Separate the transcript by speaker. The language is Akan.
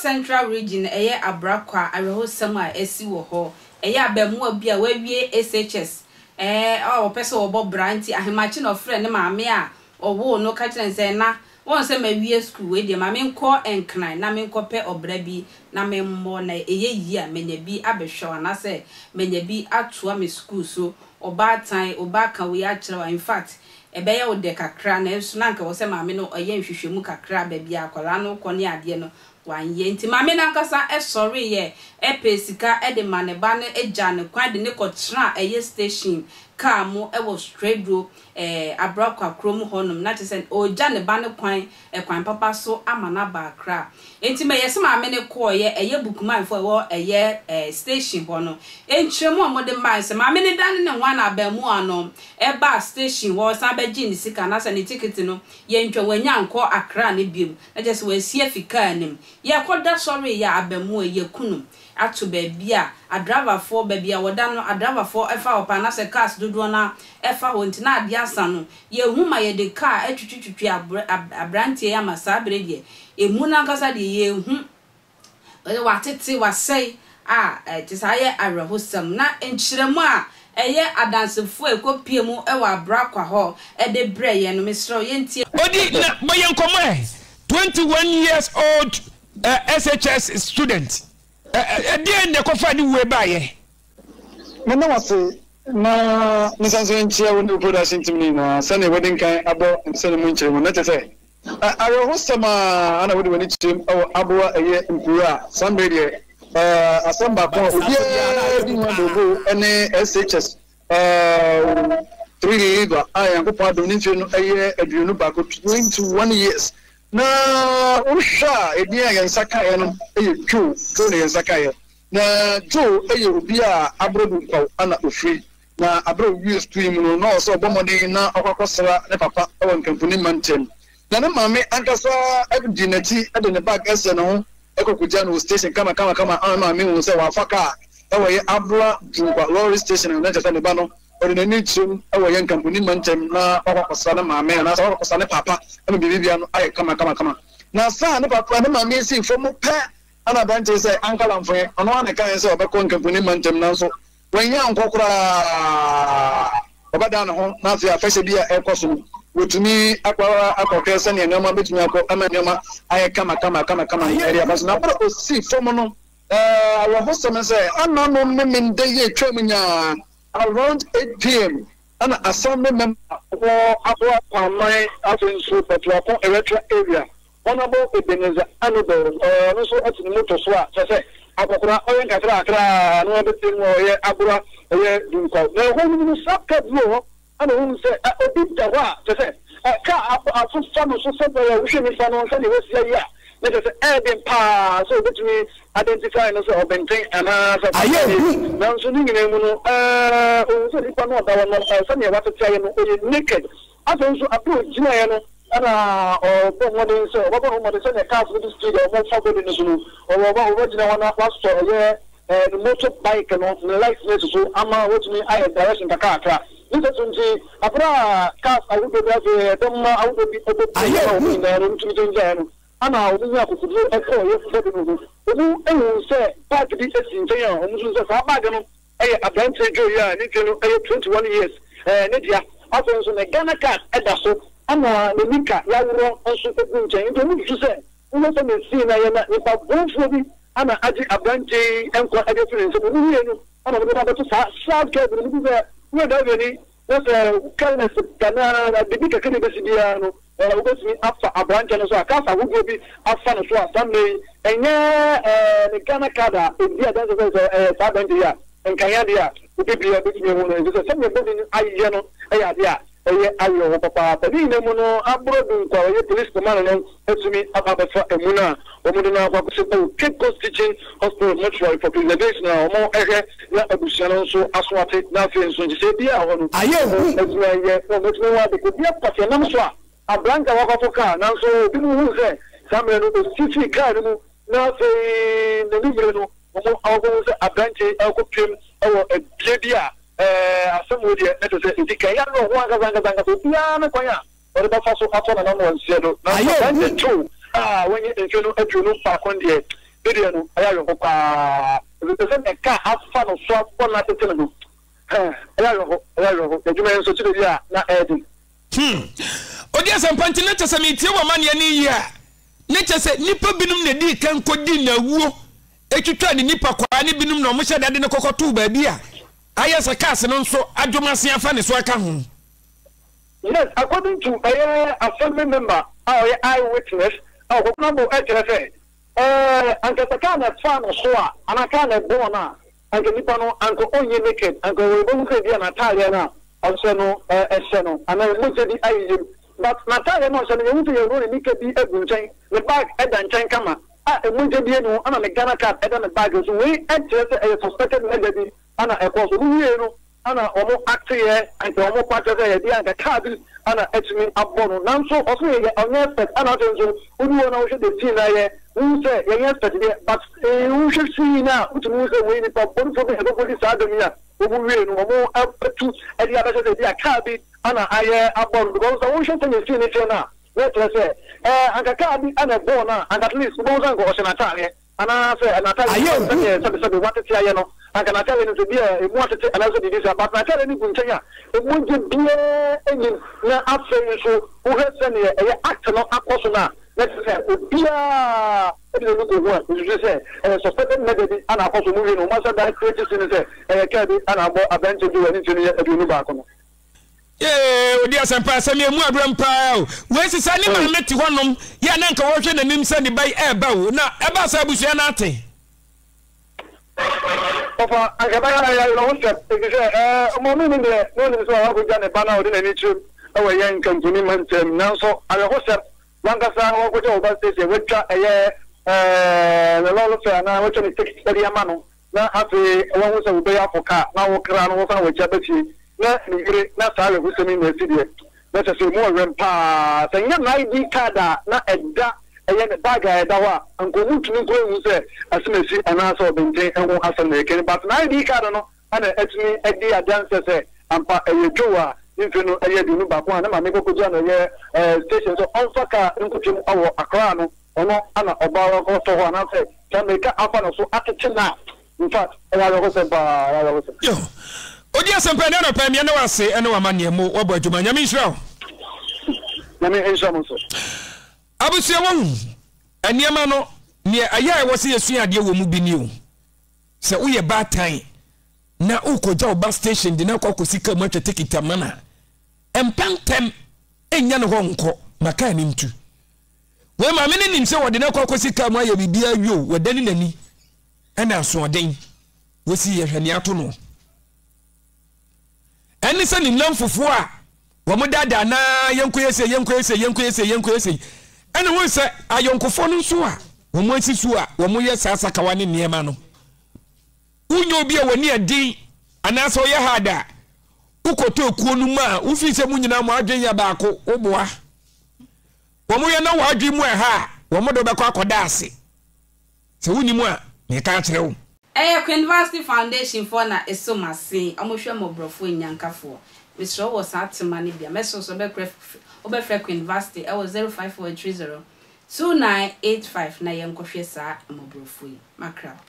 Speaker 1: Central Region ɛyɛ Abrakwa awerɛhosɛm a asi wɔ hɔ. Ɛyɛ abaamua bi a wawie SHS ɛɛ a ɔpɛ sɛ ɔbɔ bra nti ahemakye na ɔfrɛɛ ne maame a ɔwoo no ka kyerɛɛ no sɛ ɛna woahu sɛ mawie sukuu wei deɛ ma menkɔ Nkran na menkɔpɛ ɔbra bi na memmɔ na ɛyɛ yie a manya bi abɛhwɛ wo anaasɛ manya bi atoa me sukuu so. Ɔbaatan, wo ba aka wei akyerɛ wo a infact ɛbɛyɛ wo dɛ kakra nanso na anka ɛwɔ sɛ maame no ɔyɛ nhwehwɛmu kakra baabi a akwadaa no rekɔ ne adeɛ no wanyɛ nti maame no ankasa sɔreeɛ pɛɛ sika de ma ne ba no gyaa no kwan de no kɔtenaa ɛyɛ station car mu wɔ Stradro eh, Abrɔkwa kurom hɔnom na kyerɛ sɛ ɔregya ne ba no kwan kwan papa so ama no aba Accra. Enti mɛyɛ sɛ maame no kɔeɛ, ɛyɛ Bukumanfoɔ a ɛwɔ ɛyɛ eh, station hɔ no. Nkyerɛmu a wɔde mae sɛ maame no dane ne ho ana abaamua no baa station hɔ san bɛgyee ne sika anaasɛ ne tikiti no, yɛntwa wannya ankɔ Accra no biom. Na kyerɛ sɛ wasi afi kaa no mu. Yɛkɔda sɔreeɛ a abaamua yi yɛku no ato baabi a adravafoɔ, baabi a wɔda no adravafoɔ fa hɔ paa anaasɛ cars dodoɔ no ara fa hɔ nti na adeɛ asa no Yɛhu ma yɛde kaa atwitwitwitwi abrɛ ab abranteɛ yi ama saa berɛ deɛ ɛmu no ankasa deɛ yɛnhu sɛ watete, wasɛe a ɛte saa yɛ awerɛhosɛm. Na nkyerɛmu a ɛyɛ adansefoɔ a ɛkɔpie mu wɔ Abrakwa hɔ de brɛɛ yɛn no, mesrɛ wo yɛntie.
Speaker 2: Odi na bɔ yɛn nkɔmmɔ ɛ. 21 years old SHS student ɛdeɛn na ɛkɔfaa ne wue baeɛ?
Speaker 3: Meda wo ase na mesan nso nkyia wo ne wo production team no nyinaa sɛnea wadi nkan abɔ nsɛm no mu nkyerɛmu no. Na kyerɛ sɛ awerɛhosɛm a na wode w'ani kyerɛm wɔ aboa ɛyɛ nkuro a saa mmerɛ deɛ asɛm baako a obiara di ho abooboo ne SHS 3 liver a Nyankopɔn adom ne mfie no ɛyɛ 21, 21 years. Na wohwɛ a edin a yɛn nsa kaeɛ no yɛ Joe, Joe na yɛn nsa kaeɛ. Na Joe yɛ obi a abrɛ bu nkwaw na ofiri. Na aber a owiee sukuu yi mu no, nna ɔwɔ sɛ ɔbɔ mbɔden na ɔkɔ akɔsera ne papa wɔ Nkampuni mantam. Na ne maame ankasa dii n'akyi de ne bag hyɛɛ ne ho kɔ kogyaa no wɔ station kamakamakama ama ne maame huu sɛ wafa kaa wɔ yɛ Abra Dunkwa lɔre station a na kyerɛ sɛ ne ba no ɔde n'ani rekyerɛ mu wɔ yɛ Nkampuni mantam na wakɔ akɔsra ne maame anaasɛ wakɔ akɔsra ne paapa ama biribiara no ayɛ kamakamakama. Na saa ne papa ne maame sii fam pɛ Ɛnna aberante yi sɛ, Anka Lamfoe, ɔno ara na ɛkaeɛ sɛ ɔbɛkɔ Nkampuni mantam nanso wannya ankɔ koraa. Ɔbɛdan ne ho na afei afahyɛ bi a ɛrekɔ so no, watumi akɔ ara akɔhwɛ sɛnea nneɛma bɛtumi akɔ ama nneɛma ayɛ kama kama kama kama no ɛde aba so. Na berɛ a ɔsii fam no, awerɛhosɛm ne sɛ, anna no Memenda yi a ɛtwaam nyaa around 8 pm ɛna Assembly member wɔ Aboa Kwaman afei nso Batuako Electoral Area Honourable Ebenezer Anobel, ɔno nso te ne motor so a kyerɛ sɛ akɔkora ɔyɛ nkakrakra a na wabɛpue mu a ɔyɛ agora ɔyɛ dunkwaw. Na ɛhɔ no mu no saa car bi wɔ hɔ ɛna ohuu sɛ obi da hɔ a kyerɛ sɛ car afofa no so sɛ wohwɛ nipa no sɛdeɛ wasi ayi a na kyerɛ sɛ ɛyɛ den paa sɛ obetumi identify no sɛ ɔbɛnten anaa sɛ ɔbɛnten. Nanso ne nyinaa mu no ohuu sɛ nipa no a ɔda hɔ no sɛdeɛ watete ayɛ no ɔyɛ naked. Afei nso, bere a ogyinae no na ɔbɔɔ mmɔden sɛ ɔbɛbɔ ne ho mmɔden sɛnea cars no de speed a wɔfa body no so no, ɔbɛgyina hɔ na wasɔ ɛyɛ ne motor bike no ne light no asi so ama watumi ayɛ direction kakrakra. Ne sɛ so nti, bere a cars ahodoɔ bi afei ɛdɔm ahodoɔ bi bɔ pii ma wɔn nyinaa no wɔtumi gyinagyinaeɛ no, ɛnna wɔnyaa akokoduro kɔɔ yɛ body no ho. Wɔhuu sɛ bag bi si nkyɛn a wɔsusu sɛ saa bag no yɛ aberanteɛ Joe yi a ne mfeɛ no yɛ 21 years ne dea. Afei nso ne Ghana card da so ɛna ne nika yaworɔ nso gu nkyɛn. Nti wɔn susu sɛ wohwɛ sɛdeɛ scene no ayɛ na nipa bɔnfoɔ bi ana agye aberanteɛ yi nkwa de afiri ne nsam. Wɔn mmienu ɛna wɔde no abɛto saa sad curve no mu. Bi sɛ woyɛ driver ni na sɛ careless anaa biribi kakra bi bɛsi biara no wobɛtumi afa aberanteɛ no so a cars ahodoɔ bi afa no so a saa mmerɛ yi ɛnyɛ ne Ghana card a ɛdi adanseɛ sɛ sɛ ɛyɛ saa aberanteɛ yi a nkanea deɛ a obi biara bɛtumi ahu no ɛfiri sɛ sɛdeɛ bɔdi no ayɛ no yɛ adeɛ a ɛyɛ awerɛho papaapa. Ne nyinaa mu no Aborɔ Dunkwa a ɔyɛ police commander no atumi aba abɛfa amu no a wɔde no akɔ akɔhyɛ wɔ Cape Coast Teaching Hospital mortuary for preservation a wɔhwɛ na abusua no nso aso ate na afei nso nhyehyɛe biara wɔ hɔ no wɔatumi ayɛ na wɔatumi ahu ade kɔ bia pɔtee nam so a aberante a wakɔfo kaa nanso ebinom huu sɛ saa mmerɛ no ɔsi fii kaa no mu na afei n'anwummere no wɔakɔhu sɛ aberante yi rekɔpiem wɔ bea bi a asɛm wei deɛ na kyerɛ sɛ ɛdi kan yɛ awerɛhoɔ ankasa ankasa ankasa obiara ne kwan a ɔde bɛfa so atɔ nanam wɔ nseɛ do. Nanso aberante Joe a wanya mfe no 21 no deɛ, Ne deɛ no, ɛyɛ awerɛho paa, efisɛ sɛdeɛ kaa afa no so abɔ no atete no no, ɛyɛ awerɛho, ɛyɛ awerɛho. N'adwuma yi nso, kyerɛ bi a na ɛyɛ den.
Speaker 2: Hmm. Odi asɛmpa nti na kyɛ sɛ metie w'amanneɛ no yie a, na kyɛ sɛ nnipa binom na ɛdii kan kɔdii n'awuo, ɛtwitwaa ne nipa kwaa ne binom na wɔhyɛ da de no kɔkɔtoo baabi a ayɛ sɛ cars no nso adwom ase afa ne so aka ho.
Speaker 3: Yes, according to ɛyɛ assembly member a ɔyɛ eye witness a ɔkɔkɔnabo ɛkyerɛ sɛ ɛɛ anka sɛ car na ɛfaa no so a anaa car na ɛbɔɔ no a anka nipa no anka ɔnyɛ naked anka ɔbɛhu sɛ ebia n'ataadeɛ no a ɔhyɛ no ɛhyɛ no anaa mogya bi ayeyɛ mu but n'ataadeɛ no a ɔhyɛ no yɛhu sɛ yɛhoro ne nika bi agu nkyɛn ne bag ɛda nkyɛn kama a mogya bi ɛni ho ɛna ne Ghana card ɛda ne bag so wei ɛkyerɛ sɛ ɛyɛ suspected murder bi ɛna ɛkɔɔ so ɔmo wiee no Ana wɔn acteɛ anka wɔn pa kyerɛ sɛ yɛde anka car bi ana atumi abɔ no nanso ɔso yɛyɛ ɔnyɛ expert ana afei nso wodu hɔ na wohwɛ the scene na yɛ wohu sɛ yɛnyɛ expert deɛ but eh, wohwɛ scene a wotumi hu sɛ wei nipa bɔnefoɔ bi na ɛkɔkɔdi saa dɛm yi a wɔn wie no wɔn atu ɛde abɛhyɛ sɛ bi a car bi ana ayɛ abɔ no because sɛ wohwɛ sɛnea scene no teɛ no a na ɛkyerɛ sɛ eh, anka car bi ana ɛbɔɔ no a anka at least wobɛhu sɛ anka ɔhyɛ n'ataadeɛ Anaasɛ n'atade no
Speaker 2: Ayɛ hu.
Speaker 3: sɛdeɛ sɛbesɛbe wɔatete ayɛ no, anka n'atade no sɛ bi a emu atete anaasɛ biribi saa, but n'atade no gu nkyɛn a, mogya biara nnim. Na afei nso, wohwɛ sɛdeɛ ɛyɛ act no akɔ so no a, na kyerɛ sɛ obiara de n'ani kɔhu a, nsusu sɛ ɛyɛ suspected murder bi na akɔ so. Wɔwie no, wɔahyɛ da create scene sɛ ɛyɛ kaa bi na abɔ aberanteɛ bi wɔ ne mfe no yɛ 21 no.
Speaker 2: Yee, odi asɛmpa asɛm yi emu awerɛm paa o. Wei sesa ne maame te hɔnom yɛ a na nka wɔhwɛ n'anim sɛ ne ba yi ɛreba o, na ɛbaa sɛ abusua no ate.
Speaker 3: Ɔfa, anka ɛbɛyɛ a ɛyɛ awerɛhosɛm, efisɛ ɛɛ maame no deɛ na onim sɛ wakogya ne ba no a ɔde n'ani kyerɛm wɔ yɛn Nkampuni mantam, nanso awerɛhosɛm, wankasa wakogya wo ba station, watwa ɛyɛ ɛɛ ne lɔre fɛ anaa watwa ne ticket de ama no. Na afei wahu sɛ wobɛyɛ afɔ ka na wo kra no wosan w'akyi aba fie na ne yere na saa awerɛhosɛm yi na asi deɛ, na kyerɛ sɛ ɛmu ɔwerɛm paa. Sɛ nyɛ n'ID card a na ɛda ɛyɛ ne bag a ɛda hɔ a, anka ɔmu ntumi nkura nhu sɛ asɛm asi anaasɛ ɔbenten ho asɛm na ɛkɛni but n'ID card no na atumi adi adanseɛ sɛ ampa ɛyɛ Joe a ne mfe no yɛ 21 a ne maame kɔkɔgyina no ɛyɛ station sɛ ɔmfa kaa nkɔtwam wɔ Accra no. Ɔno na ɔbaa hɔ akɔtɔ hɔ anaasɛ sɛ mmirika afa no so atete no a, in fact, ɛyɛ awerɛhosɛm paa, ɛyɛ awerɛhosɛm.
Speaker 2: Yo, odi asɛmpa ɛnɛ anɔpa yi, meɛda wo ase ɛne w'amanneɛ mo wabɔ adwuma, Nyame nhyira wo.
Speaker 3: Nyame nhyira mo nso.
Speaker 2: Abusua wahu nneɛma no neɛ ɛyɛ a ɛwɔ sɛ yɛsua adeɛ wɔ mu bi ni o sɛ woyɛ baatan na wokɔgya wo ba station de no akɔ akɔsi kaa mu atwa tekiti ama no a mpa ntɛm nnya ne hɔ nkɔ ma kaa no ntu Wei maame no nim sɛ wɔde no akɔ akɔsi kaa mu ayɛ biribiara awie o, wadane n'ani ɛna asoɔden wɔsi yɛhwɛ nea ato no. Ɛne sɛ ne nnamfofoɔ a wɔn daadaa na yɛnkɔ yɛ sei, yɛnkɔ yɛ sei, yɛnkɔ yɛ sei, yɛnkɔ yɛ sei. Ɛna wɔn sɛ ayɔnkofoɔ no nso a wɔn asi so a wɔn yɛ saa sakawa ne nneɛma no. Wonyɛ obi a w'ani ɛden anaasɛ ɔyɛ hard a wokɔtɔ ekuo no mu a wofii sɛ mo nyinaa mo adwene yɛ baako woboa. Wɔn yɛ na w'adwene mu ɛha a, wɔn de wo bɛkɔ akɔda ase. Sɛ wonni mu a, meka akyerɛ wo.
Speaker 1: Ɛyɛ Queen Foundation foɔ na ɛsɔ m'asen, wɔn hwɛ mmɔborɔfoɔ nnyankafoɔ. Mesrɛ wo wɔ saa tema no bi a, mɛsrɛ wo sɛ wobɛkrɛ wobɛfrɛ Queen Vasti ɛwɔ 05430 2985 na yɛnkɔhwɛ saa mmɔborɔfoɔ yi. Makra wo.